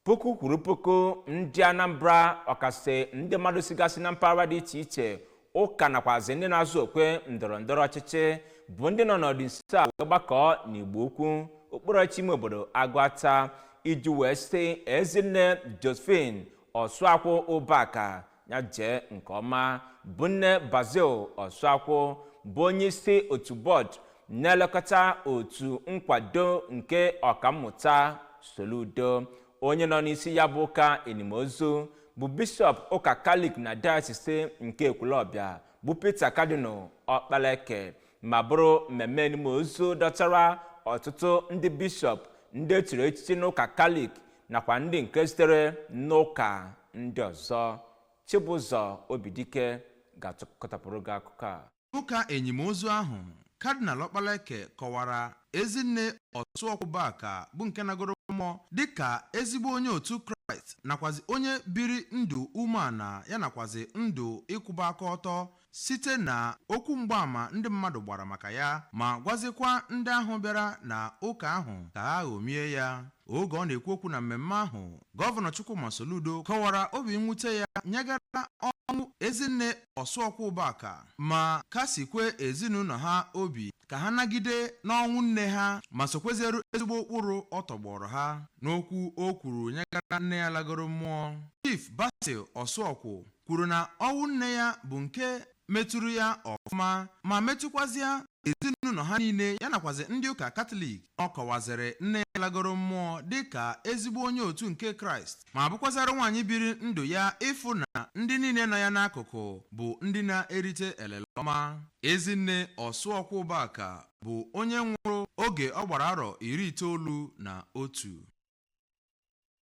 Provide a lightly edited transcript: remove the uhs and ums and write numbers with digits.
Puku kwuru puku ndị Anambra, ọkasị ndị mmadụ sigasị na mpaghara dị iche iche, ụka nakwazi ndị na-azụ okwe ndọrọ ndọrọ ọchịchị, bụ ndị nọ n'ọdịnso a wee gbakọọ n'Igbo Ukwu, okpuru ime obodo Agụata, iji wee sị Ezinne Josephine Ọsụakwụ Ụbaka ya jee nke ọma, bụ nne Basil Ọsụakwụ, bụ onye isi otu bọọdụ na-elekọta otu nkwado nke Ọkammụta Soludo. Onye nọ n'isi ya bụ ụka enimozu bụ bishọp ụka Katọlik na dayọsis nke Ekwulọbịa, bụ Peter Kadinal Ọkpaleke, ma bụrụ mmemme enimozu dọtara ọtụtụ ndị bishọp, ndị echiri echichi n'ụka Katọlik nakwa ndị nke sitere n'ụka ndị ọzọ. Chibụzọ Obidike ga-atụkọtapụrụ gị akụkọ a. Ụka enyimozu ahụ, Kadịnal Ọkpaleke kọwara Ezinne Ọsụọkwụbaka bụ nke nagoro mmụọ dịka ezigbo onye otu Kraịst nakwazi onye biri ndụ umeala ya nakwazi ndụ ịkwụba aka ọtọ, site na okwu mgbaàmà ndị mmadụ gbara maka ya, ma gwazikwa ndị ahụ bịara na ụka ahụ ka ha ghomie ya. Oge ọ na-ekwu okwu na mmemme ahụ, Gọvanọ Chukwuma Soludo kọwara obi mwute ya nyegara ọnwụ Ezinne Ọsụọkwụbaka, ma kasikwe ezinụlọ ha obi ka ha nagide n'ọnwụ nne ha ma sokwezeru ezigbo ụkpụrụ ọ tọgbọrọ ha. N'okwu o kwuru nyegara nne ya lagoro mmụọ, Chief Basil Ọsụọkwụ kwuru na ọnwụ nne ya bụ nke metụrụ ya ọfụma ma metụkwazịa ezinụlọ ha niile ya nakwazi ndị ụka Katọlik. Ọ kọwaziri nne ya lagoro mmụọ dịka ezigbo onye otu nke Kraịst, ma bụkwazara nwaanyị biri ndụ ya ịfụ na ndị niile nọ ya n'akụkụ bụ ndị na-erite elele ọma. Ezinne Ọsụọkwụbaka bụ onye nwụrụ oge ọ gbara arọ 91.